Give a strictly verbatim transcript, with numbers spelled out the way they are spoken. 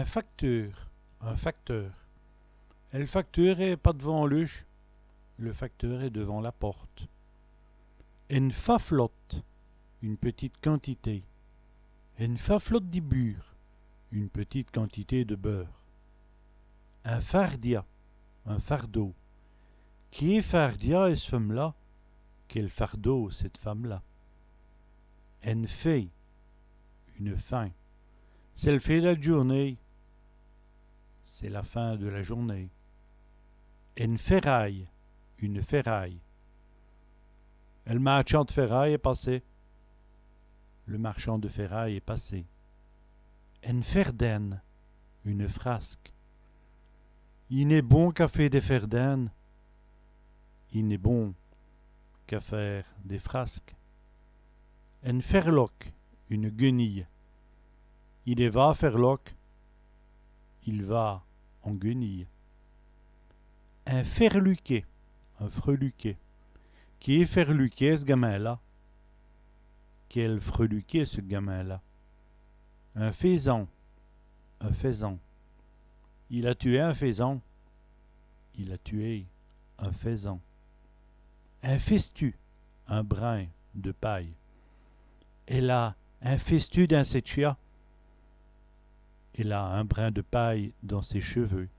Facteûr, un facteur. El facteûr èst pa-d'vant l'uch, le facteur est devant la porte. Ène faflote, une petite quantité. Ène faflote di bûre, une petite quantité de beurre. In fardia, un fardeau. Qué fardia, ès' feume-là ? Quel fardeau, cette femme-là ? Ène fé, une fin. C'èst l' fé dèl djoûrnéye. C'est la fin de la journée. Ène fèrâye, une ferraille. El mârchand d' fèrâye èst passé. Le marchand de ferraille est passé. Ène fèrdin.ne, une frasque. I n'èst bon qu'a fé dès fèrdin.nes. Il n'est bon qu'à faire des frasques. Ène fèrloke, une guenille. Il èst va à fèrloke. Il va en guenille. In fèrluquèt, un freluquet. Qué fèrluquèt, ç' gamin-là ? Quel freluquet, ce gamin-là ? In fèzan, un faisan. Il a tuwé in fèzan. Il a tué un faisan. In fèstu, un brin de paille. Èle a in fèstu dins sès tch'vias. Elle a un brin de paille dans ses cheveux.